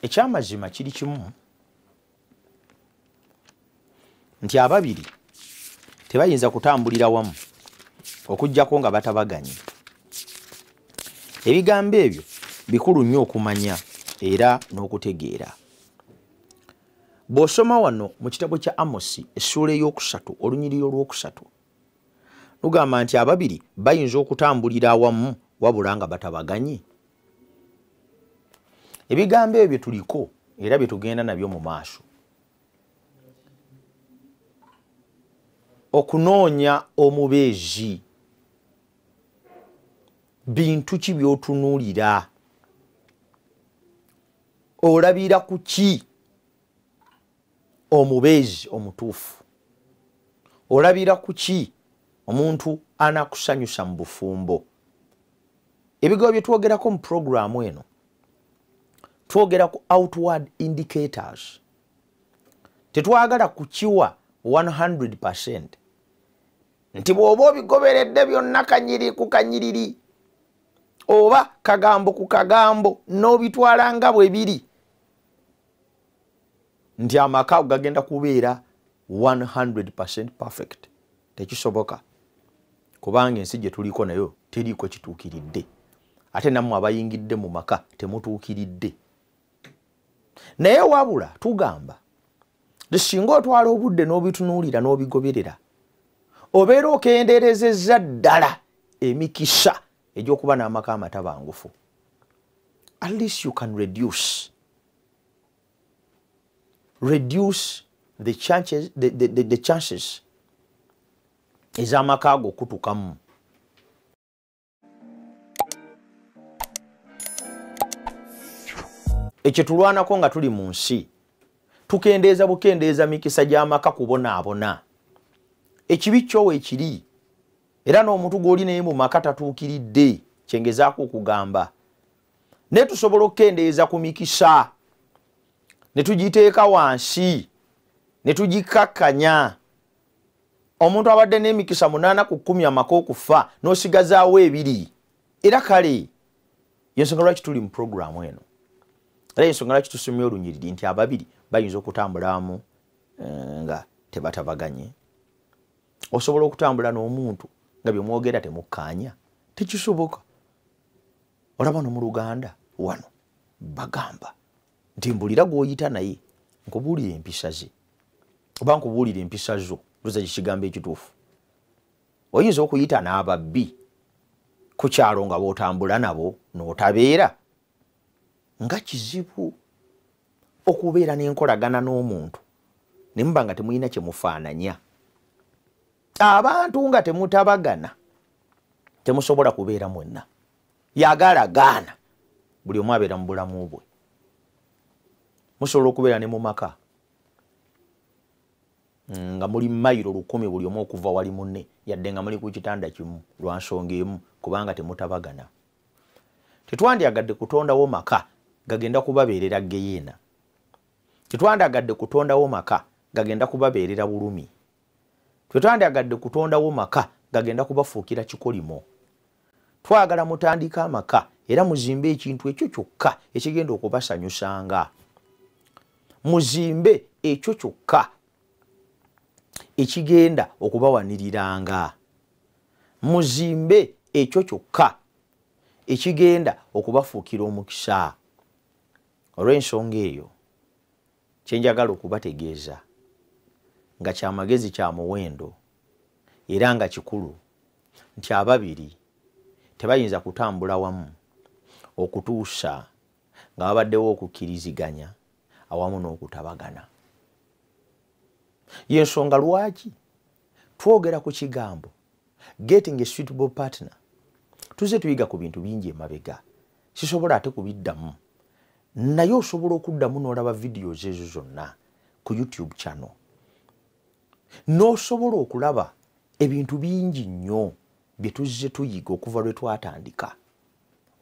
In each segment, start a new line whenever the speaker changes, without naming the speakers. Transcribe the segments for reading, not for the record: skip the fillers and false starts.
Ekyamazima kiri kimu nti ababiri tebayinza kutambulira wamu okuggyako nga batabaganye. Ebigambo ebyo bikulu nnyo okumanya era n'okutegeera. Bw'osoma wano mu kitabo kya Amosi essuula ey'okusatu olunyiriri olwokusatu lugamba nti ababiri bayinza okutambulira awamu wabula nga batabaganye. Ebigambo ebyo tuliko era bye tugenda nabyo mu maaso. Okunoonya omubeezi, bintu ki by'otunuulira? Olabira ku ki omubeezi omutuufu? Olabira ku ki omuntu anaakusanyusa mu bufumbo? Ebigambo bye twogerako mu puroguraamu eno, twogera ku outward indicators. Tetwagala kukiwa 100% nti bw'oba obigoberedde byonna kanyiriri ku kanyiriri oba kagambo ku kagambo n'obitwala nga bwe biri nti amaka gagenda kubeera 100% perfect. Tekisoboka, kubanga ensi gye tuliko nayo teriiko kituukiridde, ate nammwe abayingidde mu maka temutuukiridde. Naye wabula tugamba singa otwala obudde n'obitunuulira n'obigoberera, obeera okendeerezezza ddala emikisa egy'okuba n'amaka amatabangufu. At least you can reduce the chances, the chances ez'amaka ago okutukamu. Ekyo tulwanako nga tuli mu nsi, tukendeeza bukendeeza mikisa gy'amaka kubonaabona. Ekibi kyo weekiri, era n'omuntu gw'oli naye mu maka tatuukiridde, kyengezaako okugamba. Naye tusobola okukendeeza ku mikisa ne tugiteeka wansi ne tugikkakkanya. Omuntu abadde n'emikisa 8 ku 10 amaka okufa n'osigazaawo 2. Era kale y'ensonga lwaki tuli mu puroguraamu eno, era y'ensonga lwaki tusomye olunyiriri nti ababiri bayinza okutambulamu nga tebatabaganye. Osobola okutambula n'omuntu nga byemwogera temukkaanya, tekisoboka. Olaba no mu Luganda wano bagamba nti mbulira gw'oyita naye nkubuulira empisa ze, oba nkubuulira empisa zo, luza kigambo ekituufu. Oyinza okuyita n'ababbi ku kyalo nga bw'otambula nabo n'otabeera, nga kizibu okubeera n'enkolagana n'omuntu ne muba nga temulina kye mufaananya. Abantu nga temutabagana temusobola kubeera mwenna. Yagala gaana, buli omu abeera mu bulamu bwe. Musobola okubeera ne mu maka nga muli mayiro 1000 buli omu okuva wali munne, yadde nga muli ku kitanda kimu lwa nsonga emu, kubanga temutabagana. Tetwandyagadde kutondawo maka gagenda kubabeerera geyeena. Tetwandyagadde kutondawo maka gagenda kubabeerera bulumi. Tetwandyagadde kutondawo maka gagenda kubafuukira kikolimo. Twagala mutandike amaka era muzimbe ekintu ekyo kyokka ekigenda okubasanyusanga. Muzimbe ekyo kyokka ekigenda okubawaniriranga. Muzimbe ekyo kyokka ekigenda okubafuukira omukisa. Olw'ensonga eyo kye njagala okubategeeza nga kyamagezi kya muwendo era nga kikulu nti ababiri tebayinza kutambula wamu okutuusa nga babaddewo okukkiriziganya awamu n'okutabagana. Y'ensonga lwaki twogera ku kigambo getting a suitable partner. Tuzze tuyiga ku bintu bingi emabega, sisobola ate kubiddamu, naye osobola okuddamu n'olaba videos ezo zonna ku YouTube channel n'osobola okulaba ebintu bingi nnyo bye tuzze tuyiga okuva lwe twatandika.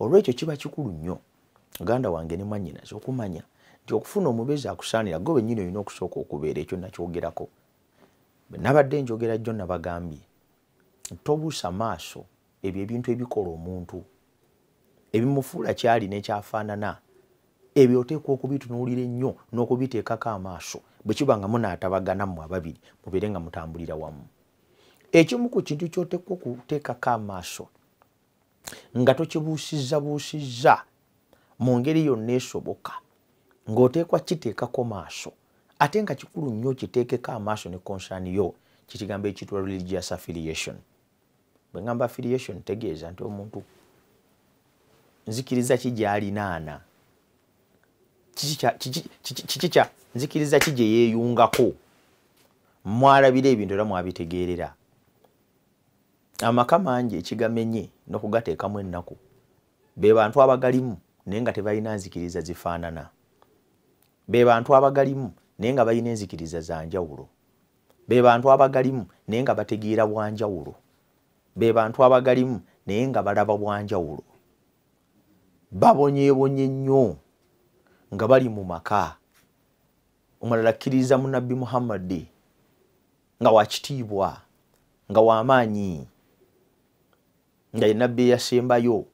Olw'ekyo kiba kikulu nnyo muganda wange ne mwannyinaze okumanya nti okufuna omubeezi akusaanira gwe wennyini olina okusooka okubeera. Ekyo nakyogerako bwe nabadde njogera jjo, nabagambye tobuusa maaso ebyo ebintu ebikola omuntu ebimufuula kyali n'ekyafaanana. Ebyo oteekwa okubitunuulira ennyo n'okubiteekako amaaso bwe kiba nga munaatabagana mmwe ababiri mubeere nga mutambulira wamu. Ekimu ku kintu ky'oteekwa okuteekako amaaso nga tokibuusizza mu ngeri yonna esoboka, ng'oteekwa kiteekako maaso ate nga kikulu nnyo kiteekeko amaaso ne concern yo, kikigambo ekiyitibwa religious affiliation. Bwe ngamba affiliation tegeeza nti omuntu nzikiriza ki gy'alinaana, kiki kya nzikiriza ki gye yeeyungako, mwalabira ebintu era mwabitegeerera. Amaka mangi ekigamenye n'okugateekamu ennaku be bantu abagalimu naye nga tebalina nzikiriza zifaanana, be bantu abagalimu naye nga balina enzikiriza za njawulo, be bantu abagalimu naye nga bategeera bwanjawulo, be bantu abagalimu naye nga balaba bwanjawulo. Babonyeebonye nnyo nga bali mu maka. Omulala akkiriza mu Nabbi Muhammadi nga wa kitiibwa, nga w'amaanyi, nga ye nabbi eyasembayo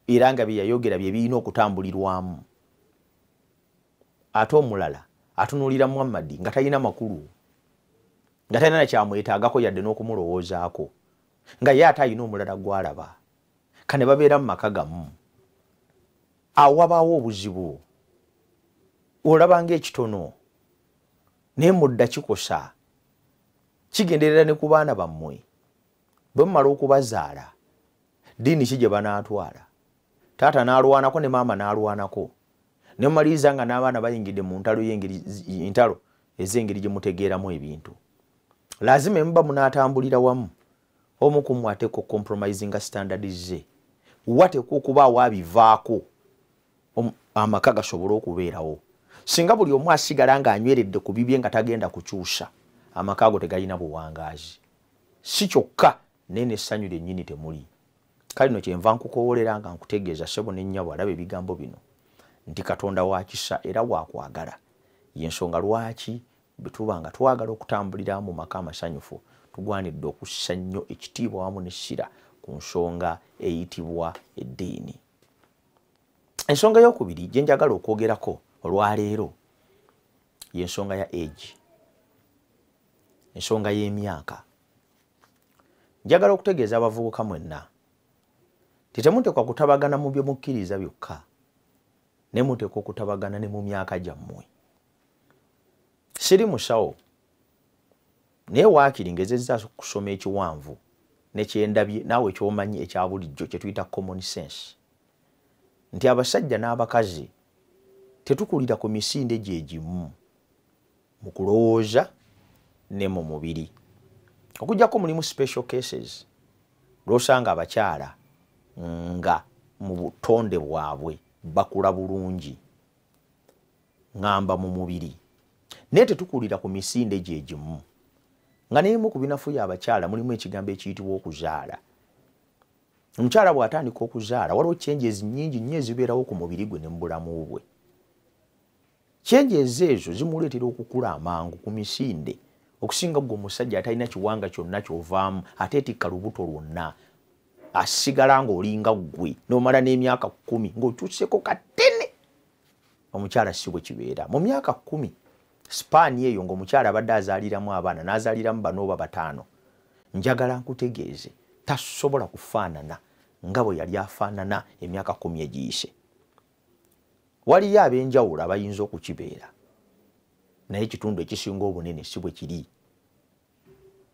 era nga bye yayogera bye birina okutambulirwamu. Ate omulala atunuulira Muhammadi nga talina makulu, nga talina nakyamwetaagako yadde n'okumulowoozaako, nga ye ate alina omulala gw'alaba. Kane babeera mu maka gamu, awo wabaawo obuzibu. Olaba ng'ekitono naye mudda kikosa, kigenderera ne ku baana bammwe. Bwe mumala okubazaala, ddiini ki gye banaatwala? Taata n'alwanako ne maama n'alwanako, ne mumaliriza nga n'abaana bayingidde mu ntalo entalo ez'engeri gye mutegeeramu ebintu. Laazima emuba munaatambulira wamu, omu ku mmwe ateekwa okucompromisinga standard ze, wateekwa okubaawo abivaako amaka gasobole okubeerawo. Singa buli omu asigala ng'anyweredde ku bibye nga tagenda kukyusa, amaka ago tegalina buwangaazi. Si kyokka naye n'essanyu lyennyini temuli. Kale nno kyenva nkukowoolera nga nkutegeeza ssebo ne nnyabo alaba ebigambo bino nti Katonda wa kisa era wa kwagala. Y'ensonga lwaki bwe tuba nga twagala okutambulira mu maka amasanyufu tugwanidde okussa nnyo ekitiibwa wamu n'essira ku nsonga eyitibwa eddiini. Ensonga ey'okubiri gye njagala okwogerako olwaleero y'ensonga ya age, ensonga y'emyaka. Njagala okutegeeza abavubuka mwenna nti temuteekwa kutabagana mu bye mukkiriza byokka, ne muteekwa okutabagana ne mu myaka gyammwe. Siri musawo, naye waakiri ngezezza okusoma ekiwanvu ne kyendabye naawe ky'omanyi ekya bulijjo kye tuyita common sense, nti abasajja n'abakazi tetukulira ku misinde gye gimu mu kulowooza ne mu mubiri. Okuggyako mulimu special cases lw'osanga abakyala nga mu butonde bwabwe bakula bulungi ŋŋamba mu mubiri, naye tetukulira ku misinde gye gimu. Nga n'emu ku binafuya abakyala mulimu ekigambo ekiyitibwa okuzaala. Omukyala bw'atandika okuzaala waliwo changes nnyingi nnyo ezibeerawo ku mubiri gwe ne mu bulamu bwe. Changes ezo zimuleetera okukula amangu ku misinde okusinga ggwe omusajja atalina kiwanga kyonna ky'ovaamu, ateetikka lubuto lwonna, asigala ng'olinga ggwe n'omala n'emyaka 10 ng'okyuseeko katene. Omukyala si bwe kibeera. Mu myaka 10 span eyo ng'omukyala abadde azaaliramu abaana n'azaaliramu bano oba 5, njagala nkutegeeze tasobola kufaanana nga bwe yali afaanana emyaka 10 egiyise. Waliyo ab'enjawulo abayinza okukibeera, naye ekitundu ekisinga obunene si bwe kiri.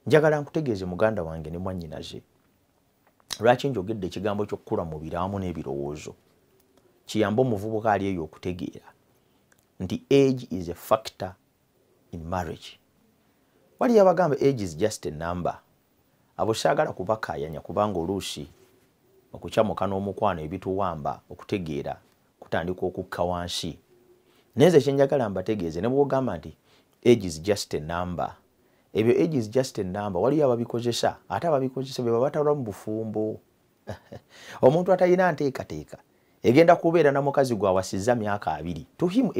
Njagala nkutegeeze muganda wange ne mwannyinaze, lwaki njogedde ekigambo ky'okukula mu mubiri awamu n'ebirowoozo kiyambe omuvubuka ali eyo okutegeera nti age is a factor in marriage. Waliyo abagamba age is just a number. Abo saagala kubakaayanya kubanga oluusi okukyamuka n'omukwano ebituwamba okutegeera kutandika okukka wansi. Naye nze kye njagala mbategeeze, ne bw'ogamba nti age is just a number, ebyo age is just a number waliyo ababikozesa, ate ababikozesa be baba batalwa mu bufumbo. Omuntu atalina nteekateeka egenda kubeera na mukazi gw'awasizza myaka 20, to him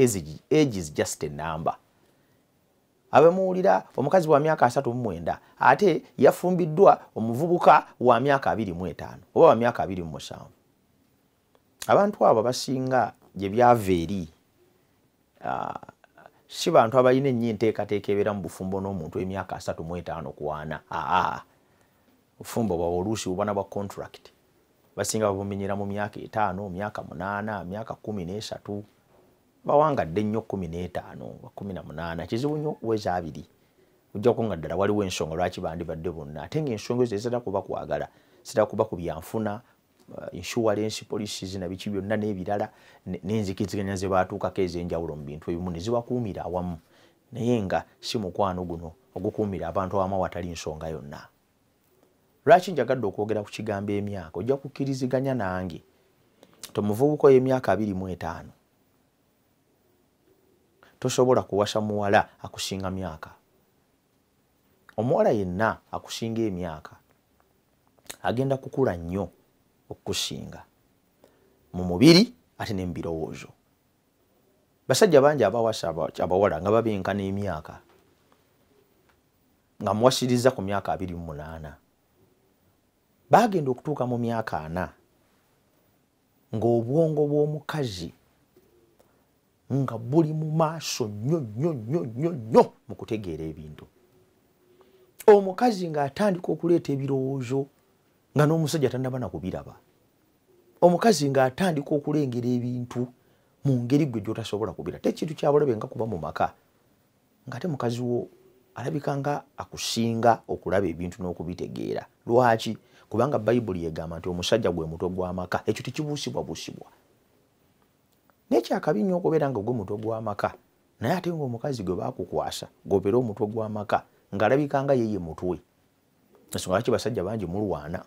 age is just a number. Abemuwulira omukazi wa myaka 39 ate yafumbiddwa omuvubuka wa myaka 25 oba wa myaka 27. Abantu abo abasinga gye byava eri si bantu abalina ennyo enteekateeka ebeera mu bufumbo n'omuntu emyaka 35 ku 40. Obufumbo bwabwe oluusi buba na bwa contract, basinga babumenyera mu myaka 5, myaka 8, myaka 13, bawangadde nnyo 15, 18, kizibu nnyo okuweza 2. Ojjako nga ddala waliwo ensonga lwaki bandibadde bonna, ate ng'ensonga ezo ezitera kuba kwagala, zitera kuba ku byanfuna, insurance policies na biki byonna n'ebirala, n'enzikiriziganya ze baatuukako ez'enjawulo mu bintu ebimu ne zibakuumira awamu, naye nga si mukwano guno ogukuumira abantu awamu awatali nsonga yonna. Lwaki njagadde okwogera ku kigambo emyaka? Ojja kukkiriziganya nange tomuvubuka ey'emyaka 25 tosobola kuwasa muwala akusinga myaka. Omuwala yenna akusinga emyaka agenda kukula nnyo okukusinga mu mubiri ate ne mu birowoozo. Basajja bangi abawasa abawala nga babenkana emyaka, nga muwasiriza ku myaka 28, bagenda okutuuka mu myaka 40 ng'obwongo bw'omukazi nga buli mu maaso nnyo nnyo nnyo nnyo nnyo mu kutegeera ebintu. Omukazi ng'atandika okuleeta ebirowoozo nga n'omusajja tannaba na kubiraba. Omukazi ng'atandika okulengera ebintu mu ngeri gwe gy'otasobola kubira. Tekintu kya bulabe nga kuba mu maka ng'ate mukazi wo alabika nga akusinga okulaba ebintu n'okubitegeera. Lwaki? Kubanga Bayibuli egamba nti omusajja gwe mutwe gw'amaka. Ekyo tekibuusibwabuusibwa. Naye kyakabi nnyo okubeera nga gwe mutwe gw'amaka, naye ate ng'omukazi gwe baakukwasa gwobeera omutwe gw'amaka ng'alabika nga ye ye mutwe. Ensonga lwaki basajja bangi mulwana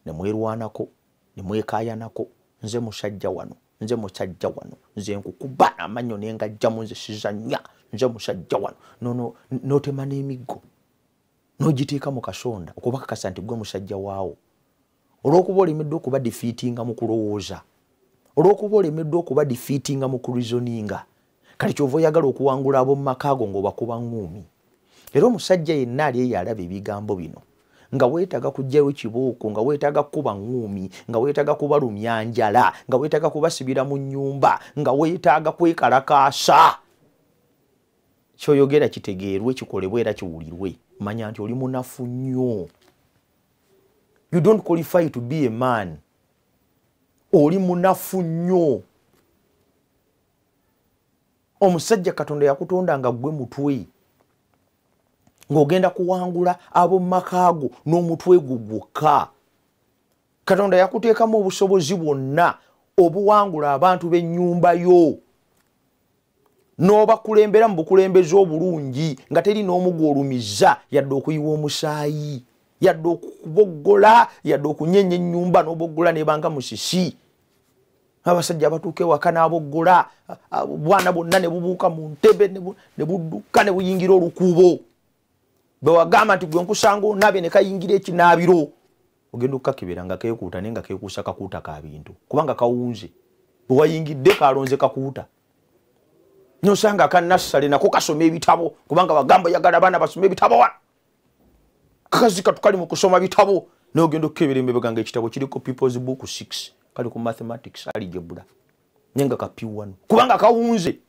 ne mwerwanako ne mwekaayanako, nze musajja wano, nze musajja wano, nze nkukuba amannyo ne ngajjamu, nze sizannya, nze musajja wano. N'otema n'emiggo n'ogiteeka mu kasonda okubakakasa nti gwe musajja waawo. Olw'okuba olemeddwa okuba defeatinga mu kulowooza, olw'okuba olemeddwa okuba defeatinga mu kureasoninga, kale ky'ova oyagala okuwangula ab'omu maka ago ng'obakuba ŋŋuumi. Era omusajja yenna ali eyo alaba ebigambo bino nga weetaaga kuggyayo kibooko, nga weetaaga kukuba ŋŋuumi, nga weetaaga kubalumya njala, nga weetaaga kubasibira mu nnyumba, nga weetaaga kwekalakaasa, ky'oyogera kitegeerwe, kikolebwe era kiwulirwe. Manya nti oli munafu nnyo. You don't qualify to be a man. Oli munafu nnyo. Omusajja Katonda yakutonda nga ggwe mutwe, ng'ogenda kuwangula ab'omu maka go n'omutwe gwo gwokka. Katonda yakuteekamu obusobozi bwonna obuwangula abantu b'ennyumba yo, n'obakulembera mu bukulembeze obulungi nga teri n'omu gw'olumizza, yadde okuyiwa omusaayi, yadde okuboggola, yadde okunyenya ennyumba n'oboggola nebanga musisi. Abasajja abatuuka ewaka n'aboggola, obwana bwonna ne bubuuka mu ntebe ne budduka ne buyingira olukuubo. Bwe wagamba nti gwe nkusanga onaabye ne kayingira ekinaabiro, ogenda okukakebera nga keekuuta, naye nga keekuusa kakuuta ka bintu, kubanga kawunze. Bwe wayingidde kalonze kakuuta. Nosanga akanassale nako kasoma ebitabo, kubanga wagamba oyagala abaana basome ebitabo wano. Kakazi katu kali mu kusoma bitabo, naye ogenda okukebera emabega nga ekitabo kiriko People's Book 6, kali ku mathematics algebra, naye nga ka P1, kubanga kawunze.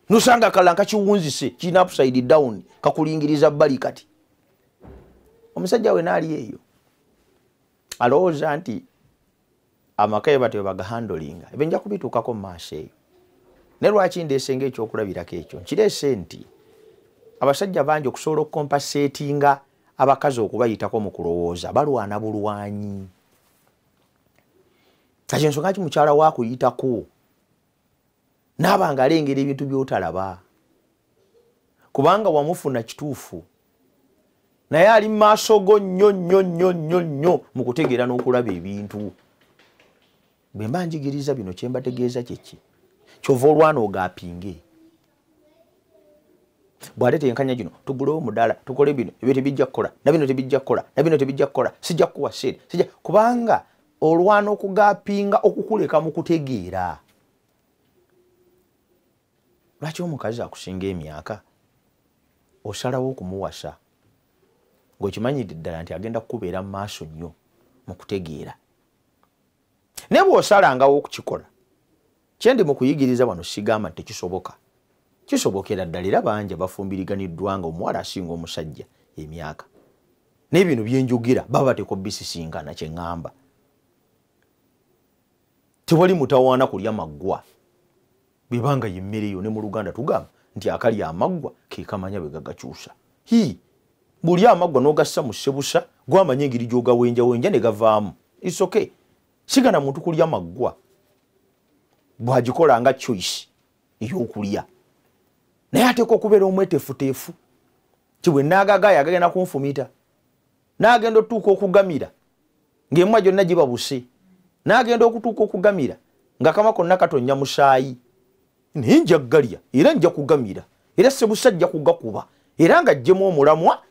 Nosanga akalala kakiwunzise, kirina upside down, kakulingiriza bbali. Kati omusajja we n'ali eyo alowooza nti amaka ye batyo bagahandolinga, ebyo nja kubituukako mu maaso eyo. Naye lwaki ndeese ng'ekyokulabirako ekyo? Nkireese nti abasajja bangi okusobola okukompaseetinga abakazi okubayitako mu kulowooza balwana bulwanyi. Kati ensonga ki mukyala waakuyitako n'aba nga alengera ebintu by'otalaba, kubanga wamufuna kituufu, naye ali mu maaso go nnyo nnyo nnyo nnyo nnyo mu kutegeera n'okulaba ebintu. Bwe mba njigiriza bino kye mbategeeza kye ki? Kyova olwana ogaapinge. Bw'aleeta enkanya gino, tugulewo omudaala, tukole bino, ebyo tebijja kukola, na bino tebijja kukola, na bino tebijja kukola, sijja kukuwa ssente, sijja, kubanga olwana okugaapinga okukuleka mu kutegeera. Lwaki omukazi akusinga emyaka osalawo okumuwasa ng'okimanyidde ddala nti agenda kukubeera mu maaso nnyo mu kutegeera? Naye bw'osalangawo okukikola Kyendi mu kuyigiriza wano sigamba nti tekisoboka. Kisobokera ddala, era bangi bafumbiriganiddwa nga omuwala asinga omusajja emyaka. Naye bino byenjogera baba bateekwa obisisinkana kye ŋŋamba. Tewali mutawaana kulya maggwa. Bwebanga ye mmere yo, ne mu Luganda tugamba nti akalya amaggwa ke kamanya bwe gagakyusa. Hii, bw'olya amaggwa n'ogassa mu ssebusa, gwamanya engeri gy'ogawenjawenja ne gavaamu. It's okay. Sigana muntu kulya maggwa bw'agikola nga choice ey'okulya. Naye ateekwa okubeera omweteefuteefu. Ti bwe naagagaaya agagenda kunfumita. N'agenda otuuka okugamira ng'emwa gyonna gibabuse. N'agenda okutuuka okugamira nga kama konna katonnya musaayi. Naye nja kugalya era nja kugamira era ssebusa ajja kugakuba era nga ggyemu omulamwa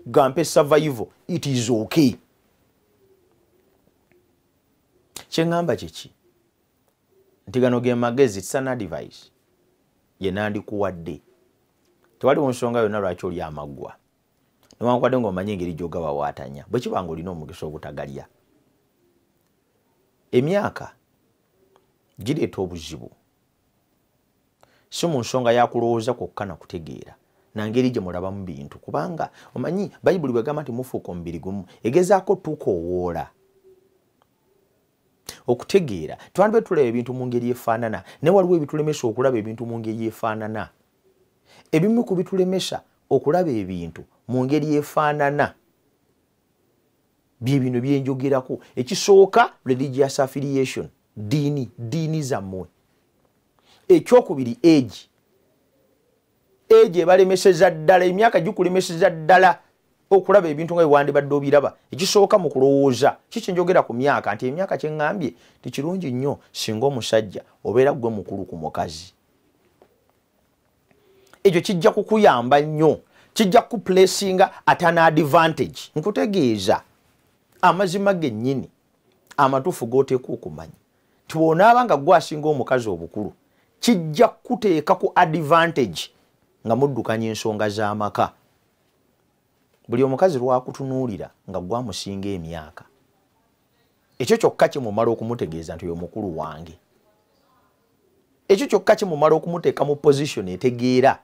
gampe survival. It is okay. Kye ŋŋamba kiki? Nti gano ge magezi, it's an advice ye nandikuwadde. Tewaliwo nsonga yonna lwaki oli amaggwa. Newankubadde ng'omanyi engeri gy'ogabawaatanya, bwe kiba ng'olina omukisa obutagalya. Emyaka gireeta obuzibu. Si mu nsonga ya kulowooza kwokka na kutegeera, na ngeri gye mulabamu bintu. Kubanga omanyi Bayibuli bw'egamba nti mufuuka omubiri gumu, egezaako tukoowoola. Okutegeera, twandibadde tulaba ebintu mu ngeri efaanana, naye waliwo ebitulemesa okulaba ebintu mu ngeri efaanana. Ebimu ku bitulemesa okulaba ebintu mu ngeri efaanana bye bino bye njogerako. Ekisooka, religious affiliation, ddiini, ddiini zammwe. Ekyokubiri, age. Age ebalemeseza ddala, emyaka gikulemeseza ddala okulaba ebintu nga bwe wandibadde obiraba. Ekisooka mu kulowooza, kiki njogera ku myaka, nti emyaka kye ŋŋambye ti kirungi nnyo singa omusajja obeera ggwe mukulu ku mukazi. Ekyo kijja kukuyamba nnyo, kijja kukuplacinga at an advantage. Nkutegeeza amazima gennyini amatuufu g'oteekwa okumanya nti bw'onaaba nga ggwe asinga omukazi obukulu, kijja kukuteeka ku advantage nga muddukanya ensonga z'amaka. Buli omukazi lw'akutunuulira nga ggwe amusinga emyaka, ekyo kyokka kimumala okumutegeeza nti oyo mukulu wange. Ekyo kyokka kimumala okumuteeka mu position etegeera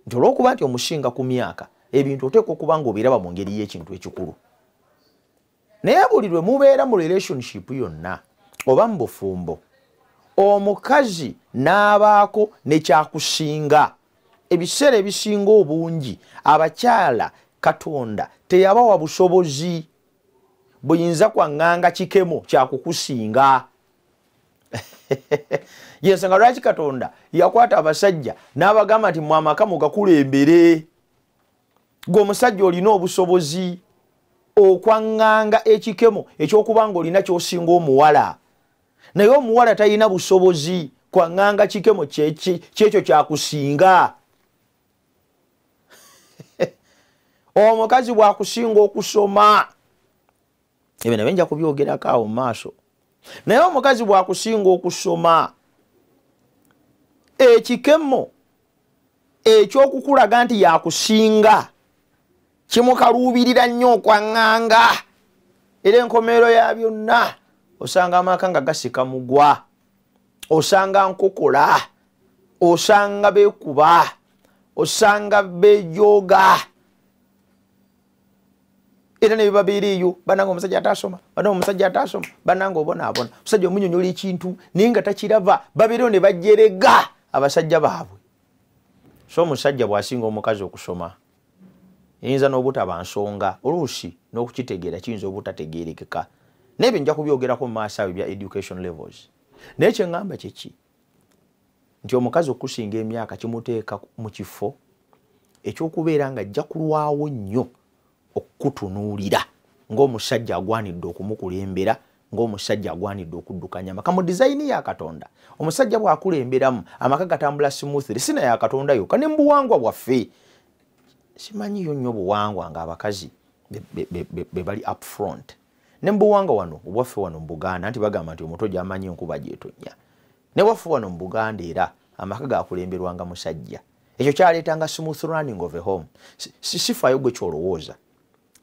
nti olw'okuba nti omusinga ku myaka, ebintu oteekwa okuba ng'obiraba mu ngeri y'ekintu ekikulu. Naye buli lwe mubeera mu relationship yonna oba mu bufumbo, omukazi n'abaako ne kyakusinga. Ebiseera ebisinga obungi abakyala Katonda teyabawa busobozi buyinza kwaŋŋanga kikemo kyakukusinga. Yensonga lwaki Katonda yakwata abasajja n'abagamba nti mmwe amaka mugakulembere. Ggwe omusajja olina obusobozi okwaŋŋanga ekikemo ekyokuba ng'olina ky'osinga omuwala, naye omuwala talina busobozi kwaŋŋanga kikemo kyekyo kyakusinga. Omukazi bw'akusinga okusoma, ebyo nabyo nja kubyogerako awo mu maaso, naye omukazi bw'akusinga okusoma, ekikemo eky'okukulaga nti yakusinga kimukaluubirira nnyo okwaŋŋanga. Era enkomerero ya byonna osanga amaka nga gasika mugwa, osanga nkokola, osanga beekuba, osanga beejooga. Era ne bibabeera eyo, bannange omusajja ataasoma, bannange omusajja ataasoma, bannange obonaabona. Omusajja omunnyonnyola ekintu naye nga takiraba, babeereyo ne bajerega abasajja baabwe. So omusajja bw'asinga omukazi okusoma, eyinza n'obutaba nsonga, oluusi n'okukitegeera kiyinza obutategeerekeka. Naye ebyo nja kubyogerako mu maaso awo ebya education levels. Naye kye ŋŋamba kye ki? Nti omukazi okusinga emyaka kimuteeka mu kifo eky'okubeera nga ajja kulwawo nnyo okukutunuulira ng'omusajja agwanidde okumukulembera, ng'omusajja agwanidde okuddukanya amaka. Mu dizayini ya Katonda, omusajja bw'akulemberamu amaka gatambula smoothly, si na ya Katonda yokka, ne mu buwangwa bwaffe. Simanyiyo nnyo buwangwa ng'abakazi be bali up front. Ne mu buwangwa wano obwaffe wano mu Buganda, nti bagamba nti omuto gy'amanyi enkuba gy'etonnya. Ne waffe wano mu Buganda era amaka gakulemberwanga musajja. Ekyo kyaleetanga smooth running of a home. Sifaayo gwe ky'olowooza,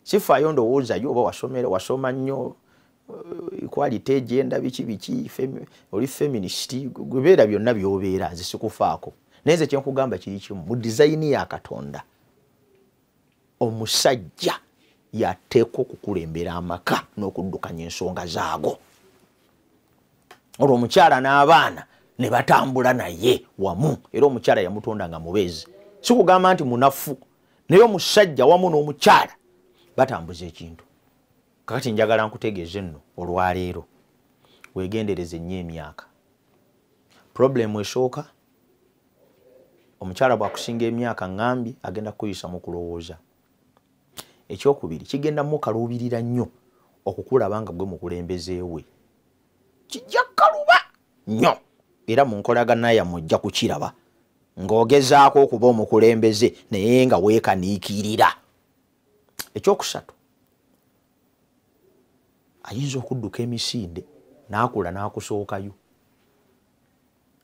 sifaayo ndowooza yo oba wasomera, wasoma nnyo, Equality, gender, biki biki, oli feminist, gwebeera byonna by'obeera, nze sikufaako. Naye nze kyenkugamba kiri kimu, mu design ya Katonda omusajja yateekwa okukulembera amaka n'okuddukanya ensonga zaago, olwo omukyala n'abaana ne batambula naye wamu. Era omukyala yamutonda nga mubeezi, si kugamba nti munafu, naye omusajja wamu n'omukyala batambuza ekintu. Kakati njagala nkutegeeze nno olwaleero, weegendereze nnyo emyaka. Problemu esooka, omukyala bw'akusinga emyaka ŋŋambye agenda kukuyisa mu kulowooza. Ekyokubiri, kigenda mukaluubirira nnyo okukulaba nga gwe mukulembeze we, kijja kukaluba nnyo, era mu nkolagana yammwe ojja kukiraba ng'ogezaako okuba omukulembeze naye nga weekaniikirira. Ekyokusatu, ayinza okudduka emisinde n'akula n'akusookayo.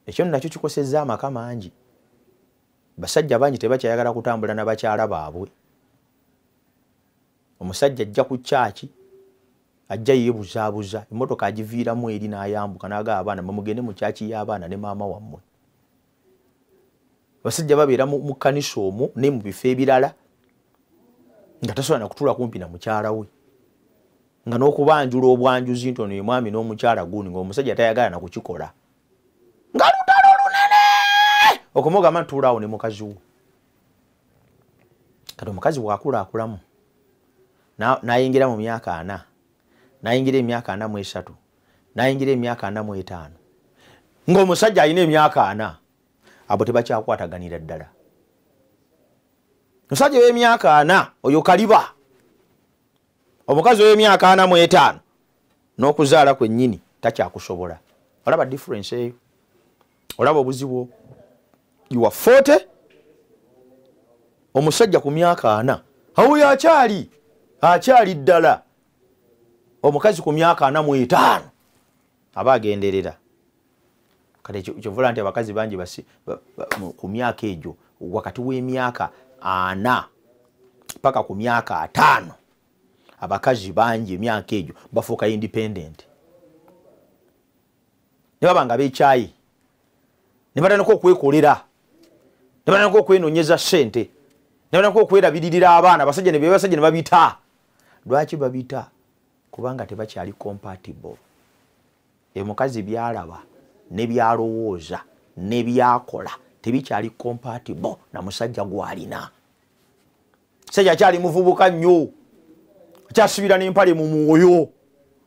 Ekyo nakyo kikosezza amaka mangi. Basajja bangi tebakyayagala kutambula na bakyala baabwe. Omusajja ajja ku kyaki, ajja yeebuzaabuza, emmotoka agiviiramu eri n'ayambuka n'agamba abaana mugende mu kyaki y'abaana ne maama wammwe. Abasajja babeera mu kkanisa omwo ne mu bifo ebirala nga tasobola na kutuula kumpi na mukyala we, nga n'okubanjula obwanjuzi nti ono ye mwami n'omukyala gundi, ng'omusajja tayagala na kukikola, nga lutalo lunene okumugamba ntuula awo ne mukazi wo. Kati omukazi bw'akulaaakulamu n'ayingira mu myaka 40, n'ayingira emyaka 43, n'ayingira emyaka 45, ng'omusajja alina emyaka 40, abo tebakyakwataganira ddala. Omusajja w'emyaka 40 oyo kaliba, omukazi w'emyaka 45 n'okuzaala kwennyini takyakusobola. Olaba difference eyo? Olaba obuzibu? You are 40, omusajja ku myaka 40 awo akyali akyali ddala, omukazi ku myaka 45 aba agenderera. Kati kyovula nti abakazi bangi ku myaka egyo wakati w'emyaka 40 paka ku myaka 5, abakazi bangi emyaka egyo bafuuka independent, ne baba nga beekyayi, ne batandika okwekolera, ne batandika okwenoonyeza ssente, ne batandika okwerabiririra abaana. Abasajja ne bebasajja ne babita. Lwaki babita? Kubanga tebakyali compatible. Omukazi byalaba ne byalowooza ne byakola tebikyali compatible na musajja gw'alina. Musajja akyali muvubuka nnyo, akyasibira n'empale mu mwoyo,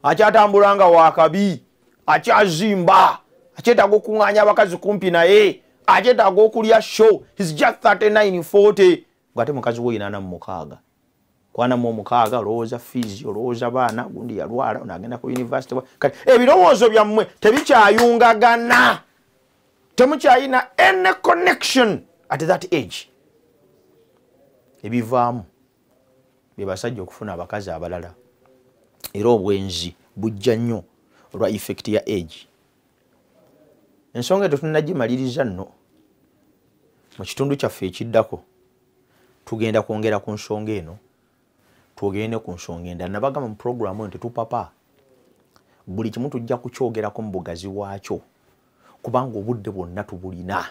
akyatambula nga wakabi, akyazimba, akyetaaga okuŋŋaanya abakazi kumpi naye, akyetaaga okulya show. He's just 39, 40, ng'ate mukazi we oyina 46. Kwana mu 6 olowooza fees, olowooza baana, gundi yalwala, onagenda ku university. Kati ebirowoozo byammwe tebikyayungagana, temukyayina any connection at that age. Ebivaamu bye basajja okufuna abakazi abalala, era obwenzi bujja nnyo olwa effect ya age. Ensonga eyo tetunnagimaliriza nno, mu kitundu kyaffe ekiddako tugenda kwongera ku nsonga eno, twogere ne ku nsonga endala. Nabagamba mu puroguramu eno tetupapa, buli kimu tujja kukyogerako mu bugazi bwakyo, kubanga obudde bwonna tubulina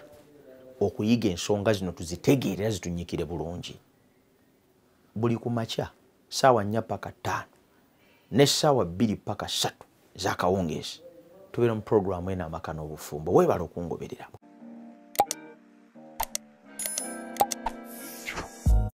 okuyiga ensonga zino tuzitegeere era zitunnyikire bulungi. Buli ku makya ssaawa 4 paka 5 ne ssaawa 2 paka 3 ez'akawungeezi tubeera mu puroguramu eno Amaka n'Obufumbo. Weebale okungoberera.